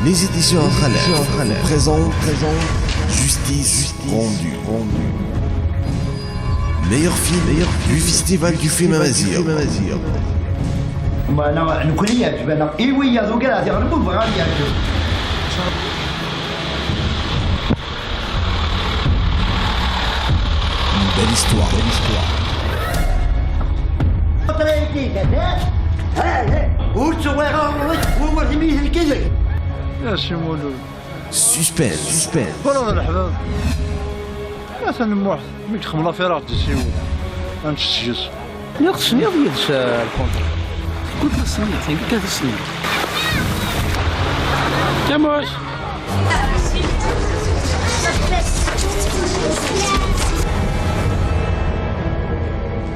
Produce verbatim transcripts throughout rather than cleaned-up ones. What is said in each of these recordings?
Les éditions Khaled présentent Justice rendue. Meilleur film, meilleur film du festival du film amazigh. Meɛna nekkni yeɛǧeb-aneɣ i wiyaḍ ugar ad iɣelbu bɣan yeɛǧeb. Une belle histoire. Ur ttewwiɣ ɣur-k wawal imi ihelk-iyi. A Si Mulud. Suspense. Suspense. Twalaḍ leḥbab? Atan Muḥ mi yexmel afiraɣ d-isiwel. Ad nečč seg-s. Lliɣ tesniḍ yid-s lkuntra. Kul tasniḍt, yekka tasniḍt. Kamus!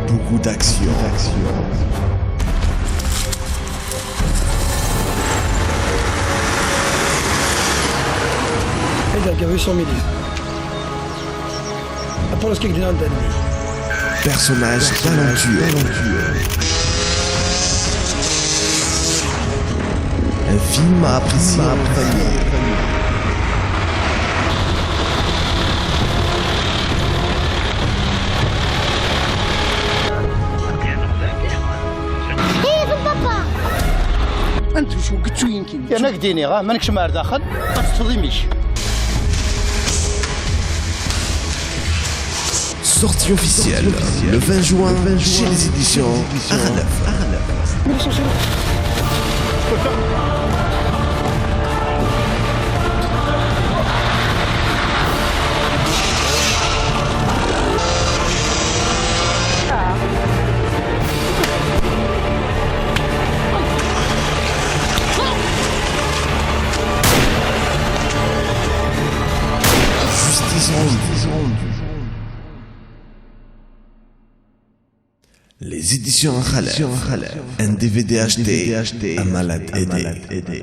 Beaucoup d'action. Anda akka huit cent millions. Après, ce qui est dans le dernier. Personnage talentueux. Un film à apprécier en famille. Anta ucu yettuyen kini? Yerna ak-d-iniɣ, ah, ma nekcem ar daxel, ad teṭṭfeḍ imi-k. Sortie officielle le vingt juin chez les éditions Arnaf. Justice rendue. Les éditions Khaled. Un D V D acheté, un malade aidé.